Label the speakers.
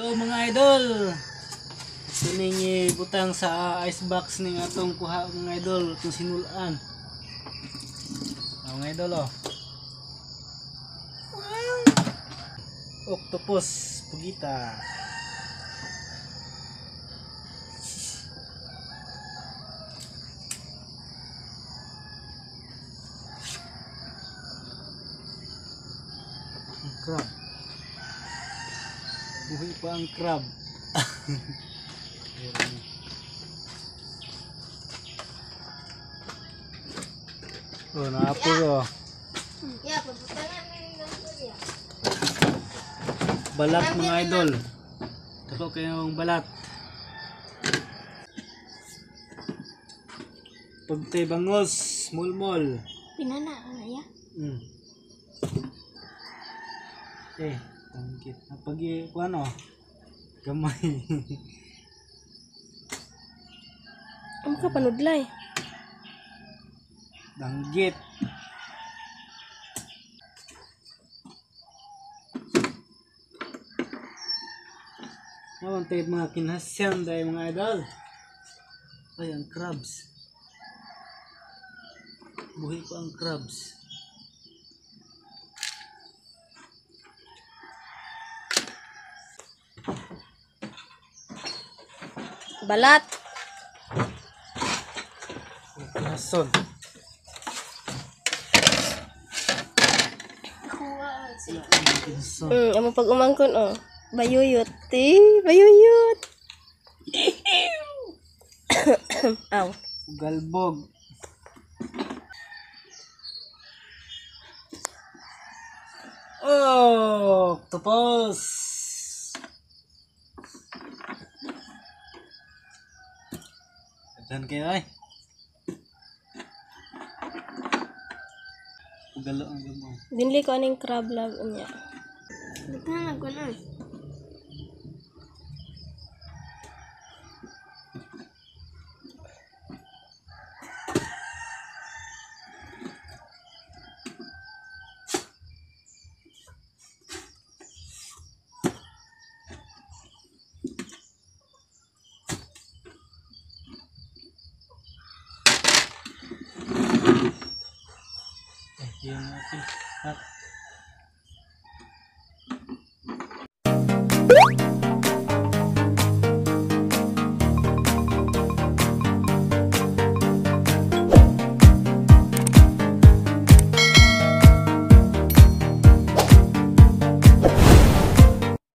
Speaker 1: Oh, mga idol. Ito ning ibutang sa icebox ning atong kuha, mga idol, itong sinulan. Oh, mga idol, oh. Octopus pugita. Ang crab. Buhay pa ang crab. Oh, naapuro.
Speaker 2: Ya, pabutangan na yung gamot ya.
Speaker 1: Balat, mga idol. Dako kayong balat. Pagtay bangos, mulmol.
Speaker 2: Pinana ka na ya.
Speaker 1: Eh, tangkit. Napag ano? Gamay.
Speaker 3: Ang ka panudlay.
Speaker 1: Danggit. Naman tayo mga kinhasyan dahil, mga idol. Ay, ang crabs. Buhay pa ang crabs.
Speaker 3: Balat.
Speaker 1: Kinhason. Kinhason.
Speaker 3: Amo pag umangkon oh. Bayuyot. Ti, bayuyot. Aw.
Speaker 1: Galbog. Oh, octopus. Daghan kayo ay. Ugalo ang gamay.
Speaker 3: Dinli ko aning crab love niya.
Speaker 2: Daghan ko na.
Speaker 1: Eh, yun natin. Ah.